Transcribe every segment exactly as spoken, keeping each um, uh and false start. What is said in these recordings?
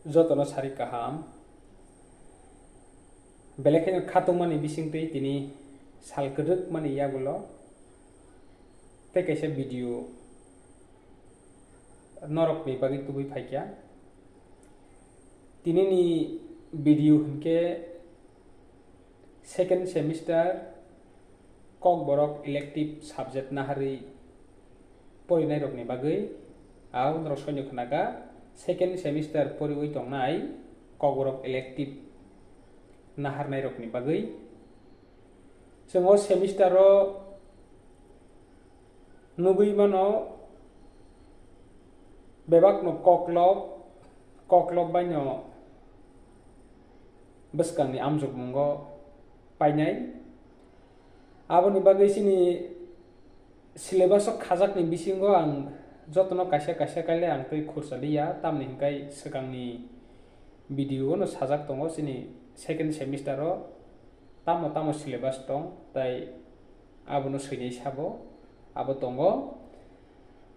Jotono sari kaham. Belai kheno khatungmani bisingtwi tini sal kwrwkmani yagulo tei kaisa video norokni bagwi tubui phaikha. Tinini video hinkhe second semester Kokborok elective subject naharwi porinairokni bagwi, ang norok soino khnakha, second semester poriwi tongnai Kokborok elective naharnairokni bagwi. Chwng o semester o nugwi mano, bebakno koklop, koklop baino bwskangni amjokmungo painai. Aboni bagwi chini syllabus o khajakni bisingo ang jotono kaisa kaisa kailai ang twi khursa liya, tamni hwnkhe swkangni video no sajak tongo chini second semester o tamo tamo syllabus tong, tai abono swinai sabo, abo tongo.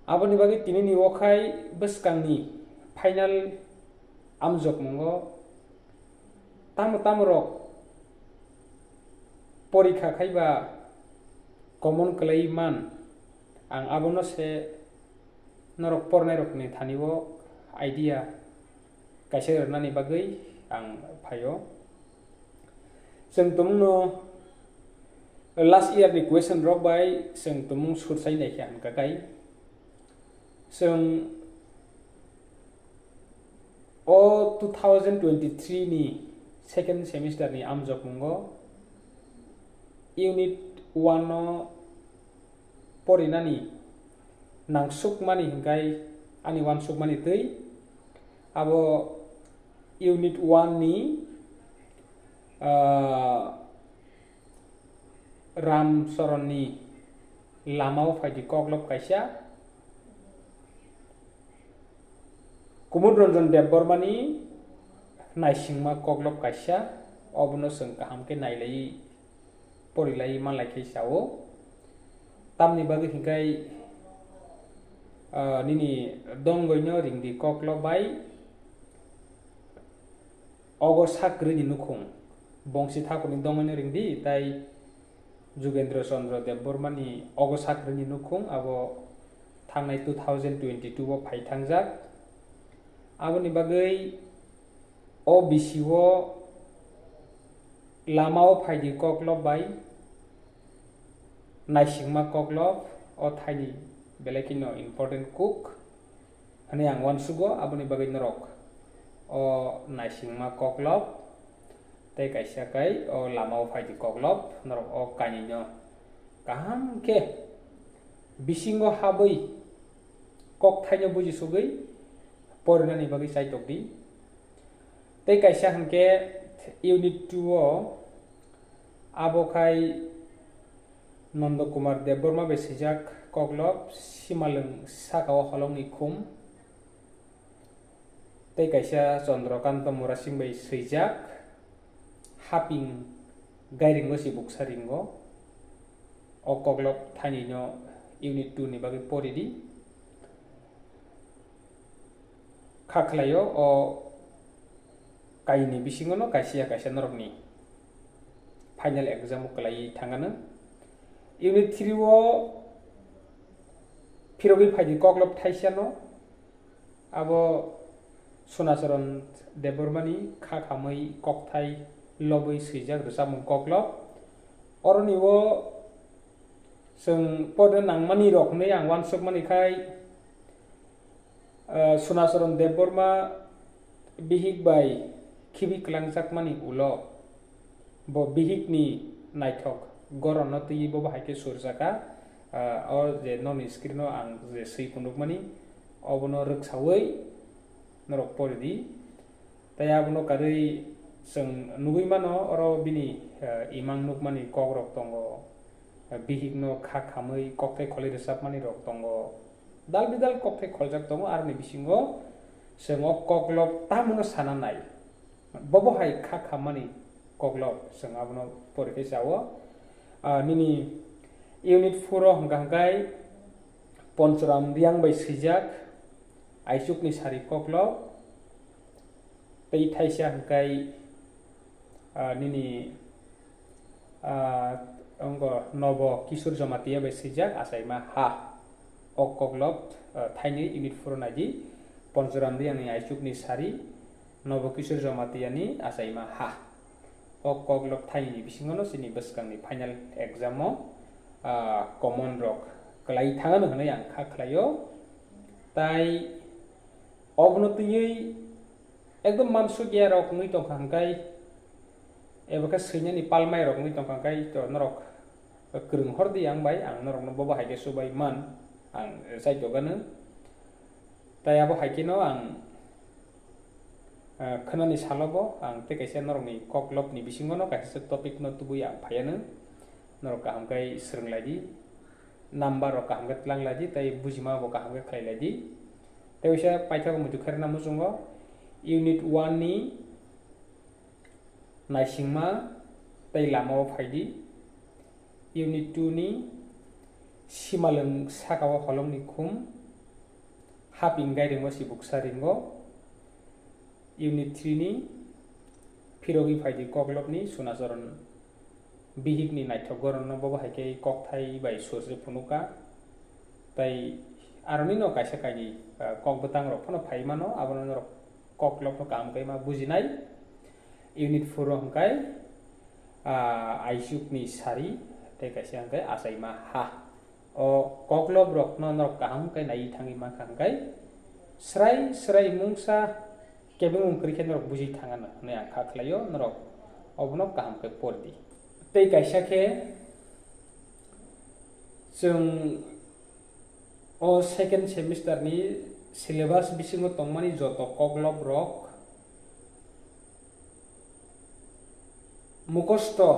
Aboni bagwi tinini o khai bwskangni final amjokmungo tamo tamo rok porikha khaiba common kwlai man, ang abono se norok pornairokni thani o idea kaisa rwnani bagwi ang phaio. Chwng tumungno last year ni question rok bai chwng tumung sursai naikha hwnkha kai. Chwng o two thousand twenty-three ni second semester ni amjokmungo unit one no porinani nangsukmani hwnkhe ani uansukmani twi abo unit one ni, ah, Ram Charanni Lama o Phaidi Koklop kaisa, Kumud Ranjan Debbarmani Naisingma Koklop kaisa, obono chwng kaham khe nailai porilai manlai khe sao. Tamni bagwi hinkhe, ah, nini dongwino ringdi koklop bai ogo sakrwini nukhung. Bongsi thakurni dongwino ringdi, tai Jugendra Chandra Debbarmani ogo sakrwini nukhung, abo thangnai two thousand twenty-two o phai thangjak. Aboni bagwi o bisi o Lama o Phaidi Koklop bai Naisingma Koklop o thaini belai kheno important kuk hwnwi ang uansugo, aboni bagwi norok o Naisingma Koklop tei kaisa kai o Lama o Phaidi Koklop norok o kainwino kaham khe bisingo habwi kokthaino bujisugwi porinani bagwi chaitokdi. Tei kaisa hwnkhe unit two o abo khai Nanda Kumar Debbarma bai swijak koklop Simalwng saka o holongni khum. Tei kaisa Chandrakanta Murasing bai swijak Haping Gairing no si buksa ringo. O koklop thainino unit two ni bagwi poridi. Kha khlaio o kaini bisingono kaisa ya kaisa norokni final exam o kwlaiwi thangano. Unit three o phirogwi phaidi koklop thaisano. Abo Sunacharan Debbarmani kha khamwi kokthai lobwi swijak rwchapmung koklop. Oroni o chwng podo nangmani rok hwnwi ang uansukmani khai, ah, Sunacharan Debbarma bihik bai khibi kwlangjakmani ulo bo bihikni naithok goronno twiwi bo bahai khe surjaka, ah, o je nokni screen o ang je swi phunukmani obono rwksawi norok poridi. Tei abono karwi chwng nugwi mano, oro bini, eh, imang nukmani kokrok tongo, eh, bihikno kha khamwi kokthai kholwi rwchapmani rok tongo, dal bidal kokthai kholjak tongo, aroni bisingo chwng o koklop tamono sana nai, bobo hai kha khammani koklop chwng abono porikhe chao. Ah, nini unit four o hwnkha hwnkhe Ponchoram Riang bai swijak, Aichukni sari koklop, Tei thaisa hwnkhe, ah, nini, ah, ongo Nobo Kishore Jamatia bai swijak Achaima Ha. O koklop, ah, thaini unit four o naidi, Ponchoram Riyani Aichukni Sari, Nobo Kishore Jamatiani Achaima Ha. O koklop thaini bisingono chini bwskangni final exam o, ah, common rok kwlai thangano hwnwi ang kha khlaio. Tai obono twiwi ekdom mansukya rok wngwi tongkha hwnkhe, ebo khe swinani palmai rok wngwi tongkha hwnkhe, to norok kwrwng hor di ang bai, ang norokno bobo hai khe chubai man, ang chai tongano. Tai abo hai kheno ang, ah, khwnani salo bo ang tei kaisa norokni koklopni bisingono kaisa topic no tubui ang phaiano, norok kaham khe swrwng lai di. Number rok kaham khe tlang lai di, tei bujima bo kaham khe khlai lai di. Tei waisa paithago muitu khairokna muchungo unit one ni naisingma tei lama o phai di. Unit two ni simalwng saka o holong ni khum, haping gai ringo si buksa ringo. Unit three ni phirogwi phai di koklopni Sunacharan bihikni naithok goronno, bobo hai khe kokthai bai surse phunukha. Tai aroni no kaisa kainwi, ah, kok bwtang rok phano phai mano, abono norok koklopno kaham khe ma bujinai. Unit four o hwnkhe, ah, Aichukni Sari tei kaisa hwnkhe Achaima Ha. O koklop rokno norok kaham khe naiwi thangwi mankha hwnkhe, srai srai mungsa kebengmung kwrwi khe norok bujui thangano hwnwi ang kha khlaio, norok obono kaham khe por di. Tei kaisa khe chwng o second semester ni syllabus bisingo tongmani joto koklop rok mukosto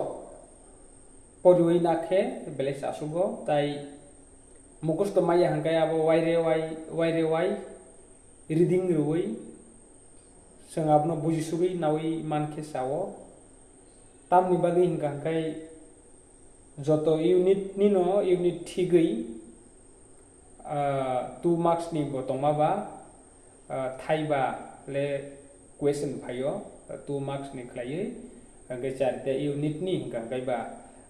poriwi nakhe belai chasugo, tai mukosto maya hwnkhe abo waire wai, waire wai reading rwui chwng abono bujisugwi naui mankhe chao. Tamni bagwi hwnkha hwnkhe joto unit nino unit thigwi, ah, two marks ni bo tongma ba, ah, thaiba le question phaio, ah, two marks ni khlaiwi, hwnkhe charita unit ni hwnkha hwnkhe ba,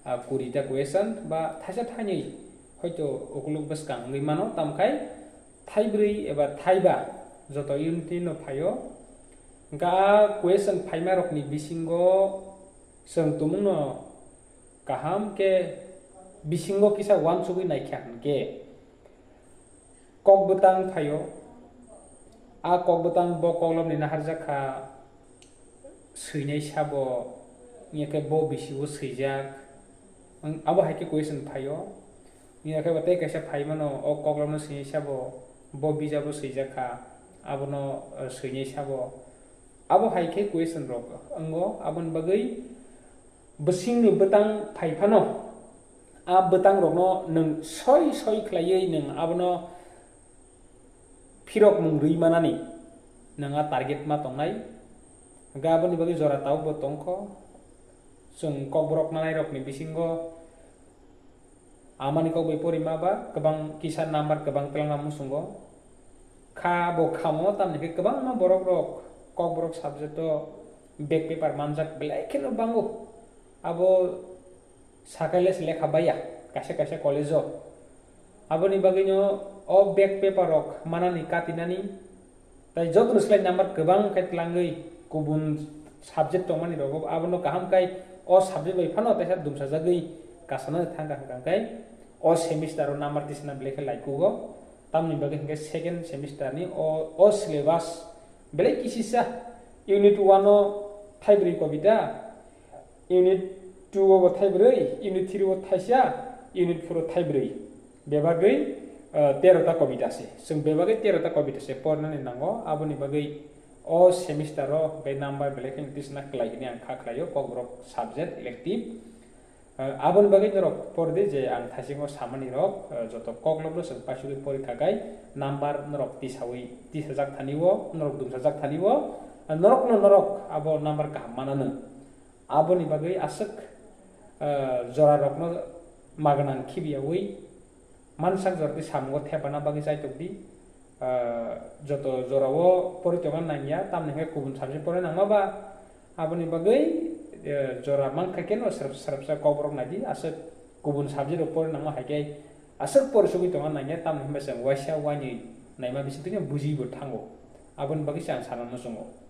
ah, kurita question ba thaisa thainwi hoito ukuluk bwskang wngwi mano, tamkhai thaibrwi eba thaiba joto unit ni no phaio. Hwnkhe a question phaima rokni bisingo chwng tumungno kaham khe bisingo kisa uansugwi naikha hwnkhe, kok bwtang phaio. A kok bwtang bo koklopni naharjak kha, swinai sabo, wngya khe bo bisi o swijak. Ang-, abo hai khe question phaio. Wngya khe bo tei kaisa phai mano, o koklopno swinai sabo, bo bijabo swijak kha, abono, eh, swinai sabo. Abo hai khe question rok wngo, aboni bagwi bwswngni bwtang phai phano, a bwtang rokno nwng soi soi khlaiwi nwng abono phirok mung rwi manani nwng a target ma tongnai. Hwnkhe aboni bagwi jora tabuk bo tongkho. Chwng kokborok nanai rokni bisingo amani kok bai porima ba kwbang kisa number kwbang twlangna muchungo. Kha bo khamo, tamni khe kwbangma borok rok kokborok subject o back paper manjak belai kheno bango. Abo sakaile se lekha baiya kaisa kaisa college o. Aboni bagwino o back paper rok manani katinani, tai jotono slai number kwbang khe twlangwi kubun subject tongmani rogo abono kaham khai o subject bai phano teisa dumsajagwi kasana thangkha hwnkha khe o semester o number tisana belai khe laikugo. Tamni bagwi hwnkhe second semester ni o, o syllabus belai kisisa, unit one o thaibrwi kobita, unit two o bo thaibrwi, unit three o thaisa, unit four o thaibrwi. Bebagwi, eh, tero ta kobita se. Chwng bebagwi tero ta kobita se pornani nango. Aboni bagwi o semester o hwnkhe number belai kheno tisana kwlai hwnwi ang kha khlaio, kokborok subject elective. Eh, aboni bagwi norok por di je ang thaisingo samani rok, eh, joto koklopno chwng paisugwi porikha khai number norok tisawi, tisajak thani o, norok dumsajak thani o, eh, norokno norok abo number kaham mananw. Aboni bagwi aswk, eh, jorarokno magwnang khibiyawi mansak jordi samungo thepana bagwi chaitok di. Ah, joto jorao pori tongna nangya, tamni hwnkhe kubun subject pori nangma ba, aboni bagwi, eh, jora mankha khe no srep-, srepsa kokrok naidi, aswk kubun subject rok pori nangma hai khe aswk pori sugwi tongna nangya, tamni hwnba se ang waisa wainwi naima bisingtwi khe bujibo thango, aboni bagwi se ang sana muchungo.